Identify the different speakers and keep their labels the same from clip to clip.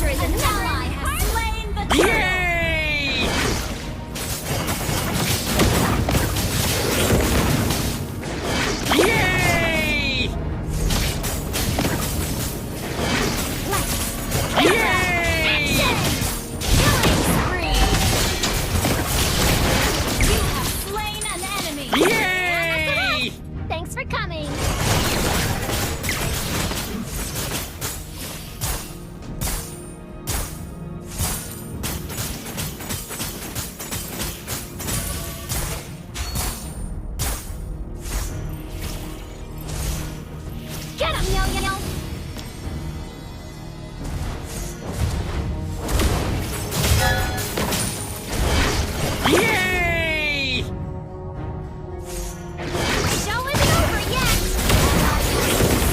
Speaker 1: Is
Speaker 2: An
Speaker 1: a
Speaker 2: ally has slain the turtle.
Speaker 3: Yay! Yay!
Speaker 1: Let's
Speaker 3: Yay!
Speaker 2: Killing spree. You have slain an enemy.
Speaker 3: Yay!
Speaker 1: Thanks for coming. Get him, yo yo.
Speaker 3: Yay!
Speaker 1: Show isn't over yet.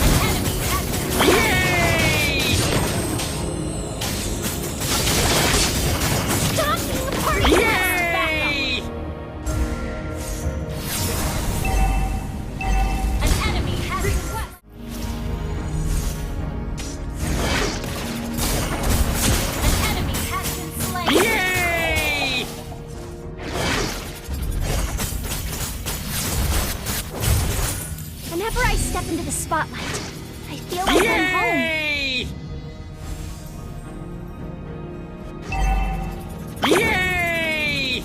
Speaker 2: An enemy has been
Speaker 3: Yay!
Speaker 1: Stop being a party.
Speaker 3: Yay!
Speaker 2: An enemy has request. An enemy has been slain.
Speaker 3: Yay!
Speaker 1: Whenever I step into the spotlight, I feel like I'm home.
Speaker 3: Yay! Yay!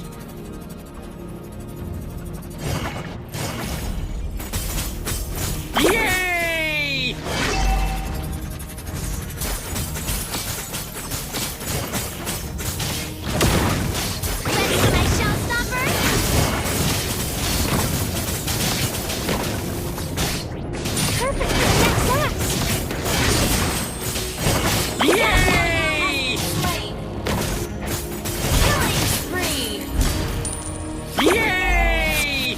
Speaker 3: Yay!
Speaker 1: Ready for my showstopper? Perfect for the next act.
Speaker 3: Yay!
Speaker 2: Slain. Killing spree.
Speaker 3: Yay!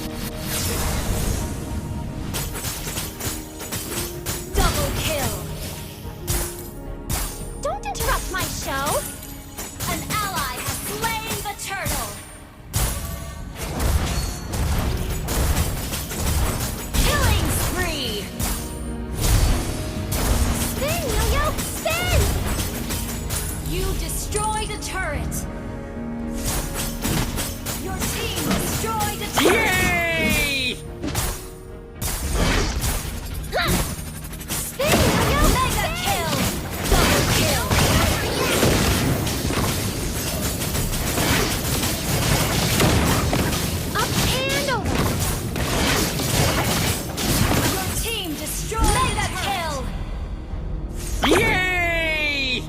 Speaker 2: Double kill.
Speaker 1: Don't interrupt my show.
Speaker 2: An ally has slain the turtle. Killing spree.
Speaker 1: Spin, yo-yo, spin!
Speaker 2: You destroyed a turret. Your team destroyed a turret.
Speaker 3: Yay!
Speaker 1: Spin, yo-yo,
Speaker 2: Mega
Speaker 1: spin!
Speaker 2: kill. Double kill.
Speaker 1: Up and over.
Speaker 2: Your team destroyed Mega kill.
Speaker 3: Yay!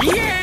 Speaker 3: Yay!